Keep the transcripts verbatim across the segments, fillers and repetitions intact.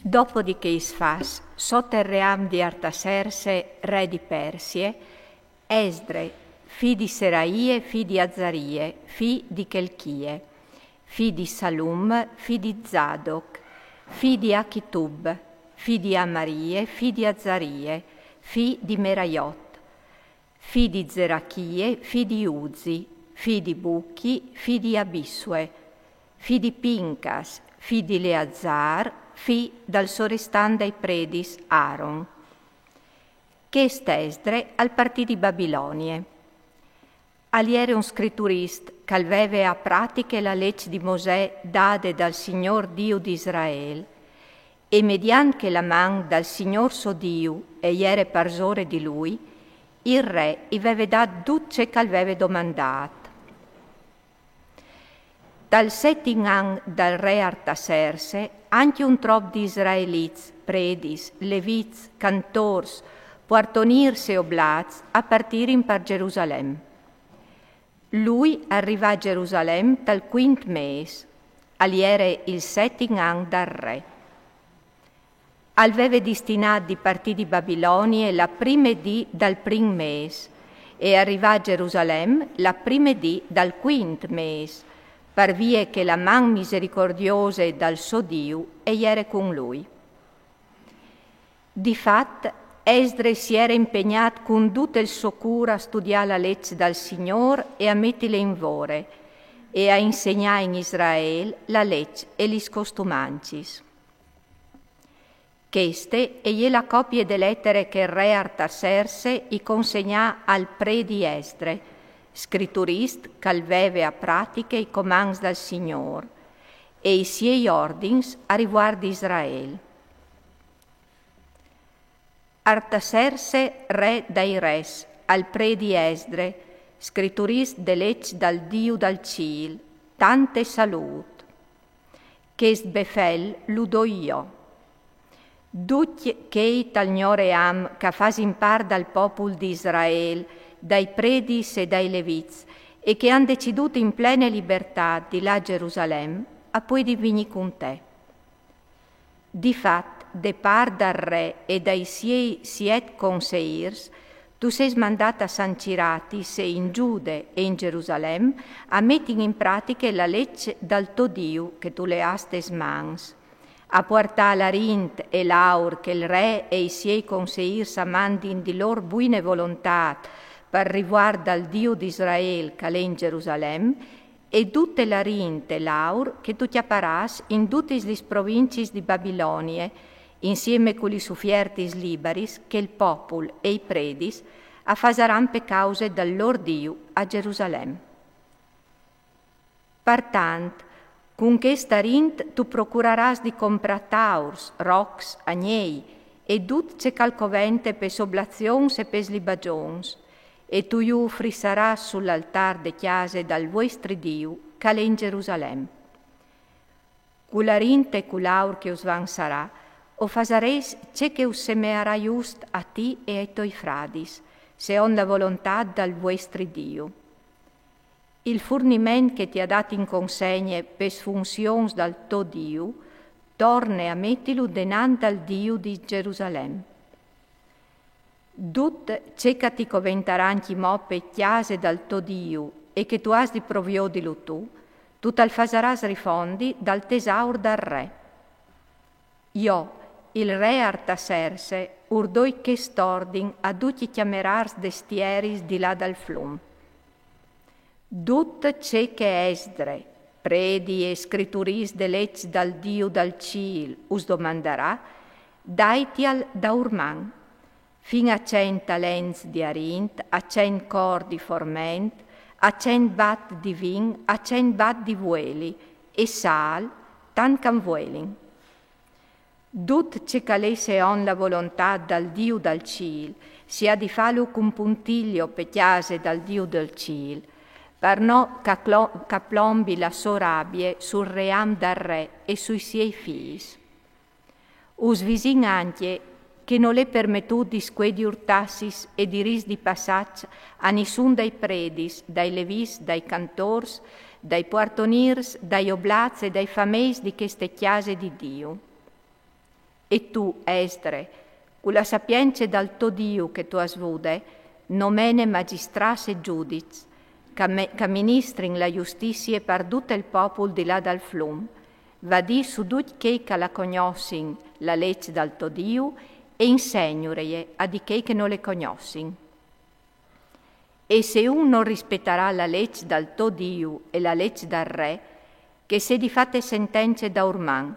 Dopo di cheis fats, sot el ream di Artaserse, re di Persie, Esdre, fi di Seraie, fi di Azarie, fi di Chelchie, fi di Salum, fi di Zadoc, fi di Achitub, fi di Amarie, fi di Azarie, fi di Meraiot, fi di Zerachie, fi di Uzi, fi di Buchi, fi di Abisue, fi di Pincas, fi di Eleazar, fi dal sorestant dai predis Aaron. Chest Esdre al partì di Babilonie. Al jere un scriturist ch'al veve a pratiche la leç di Mosè dade dal Signôr Diu di Israel, e mediant che la man dal Signôr so Diu e jere parsore di lui, il re i veve dat dut ce ch'al veve domandât. Dal setin an dal re Artaserse, ancje un trop di israelits, predis, levits, cantôrs, puartonîrs e oblats a partirin par Gjerusalem. Lui al rivà a Gjerusalem tal cuint mês, al jere il setin an dal re. Al veve destinât di partî di Babilonie la prime dì dal prin mês, e al rivà a Gjerusalem la prime dì dal cuint mês, par vie che la man misericordiose dal so Diu e jere cun lui. Di fat, Esdre si jere impegnât cun dut il so cûr a studiâ la leç dal Signôr e a metile in vore, e a insegnâ in Israel la leç e lis costumancis. Cheste e je la copie de letare che il re Artaserse i consegnà al predi Esdre, scriturist ch'al veve a pratiche i comants dal Signôr, e i siei ordins a rivuart di Israel. Artaserse, re dai res, al predi Esdre, scriturist de leç dal Diu dal cîl, tante salût. Chest befel lu doi jo. Ducj chei tal gno ream ch'a fasin part dal popul di Israel, dai predis e dai levits, e che àn decidût in plene libertât di lâ a Gjerusalem, a puedin vignî cun te. Di fat, de part dal re e dai siei siet conseîrs, tu sês mandât a sancirâti se in Gjude e in Gjerusalem a metin in pratiche la leç dal to Diu che tu le âs tes mans, a puartâ l'arint e l'aur che il re e i siei conseîrs a mandin di lôr buine volontât par rivuart dal Diu di Israel ch'al è in Gjerusalem, e dute l'arint e l'aur che tu cjaparâs in dutis lis provincis di Babilonie, insieme cu lis ufiertis libaris che il popul e i predis a fasaran pe cause dal lôr Diu a Gjerusalem. Partant, cun chest arint tu procurarâs di comprâ taurs, rocs, agnei, e dut ce ch'al covente pes oblazions e pes libagjons, e tu ju ufrissarâs sul altâr de cjase dal vuestri Diu, ch'al è in Gjerusalem. Cul arint e cul aur che us vansarà, o fasarês ce che us semearà just a ti e ai toi fradis, seont la volontât dal vuestri Diu. Il furniment che ti à dat in consegne pes funzions dal to Diu, torne a metilu denant dal Diu di Gjerusalem. Dut ce ch'a ti coventarà ancjemò pe cjase dal to Diu e che tu âs di proviodilu tu, tu tal fasarâs rifondi dal tesaur dal re. Jo, il re Artaserse, ur doi chest ordin a ducj i cjamerârs des tieris di là dal flum. Dut ce che Esdre, predi e scriturist de leç dal Diu dal cîl, us domandarà, daitial daurman, fin a cent talents di arint, a cent cor di forment, a cent bat di vin, a cent bat di vueli, e sâl, tant ch'an vuelin. Dut ce ch'al è seont la volontât dal Diu dal cîl, si à di fâlu cun puntiglio pe cjase dal Diu dal cîl, par no ch'a clo-, ch'a plombi la sô rabie sul ream dal re e sui siei fîs. Us visìn ancje che nol è permetût di scuedi urtassis e di ris di passaç a nissun dai predis, dai levits, dai cantôrs, dai puartonîrs, dai oblats e dai fameis di cheste cjase di Diu. E tu, Esdre, cu la sapience dal to Diu che tu âs vude, nomene magistrâts e giudiçs, ch'a me-, ch'a ministrin la justizie par dut il popul di là dal flum, vadì su ducj chei ch'a la cognossin la leç dal to Diu e insegnurele a di chei che no le cognossin. E se un no rispetarà la leç dal to Diu e la leç dal re, che sedi fate sentence daurman,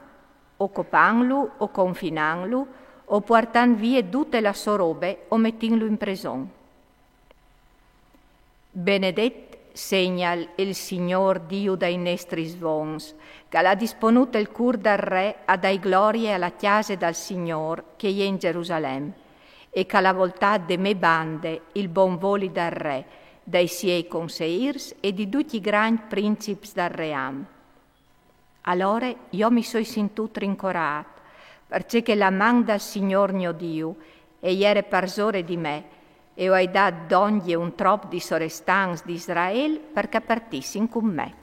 o copantlu, o confinantlu, o puartant vie dute la sô robe, o metintlu in preson. Benedet segnal il Signôr Diu dai nestris vons, ch'a l'à disponût il cûr dal re a dâi glorie a la cjase dal Signôr che e je in Gerusalem, e ch'a l'à voltât de mê bande il bon voli dal re, dai siei conseirs e di ducj i grancj princips dal ream. Alore jo mi soi sintût rincorât, parcè che la man dal Signôr gno Diu e jere parsore di me, e o ai dât dongje un trop di sorestants di Israel par ch'a partissin cun me.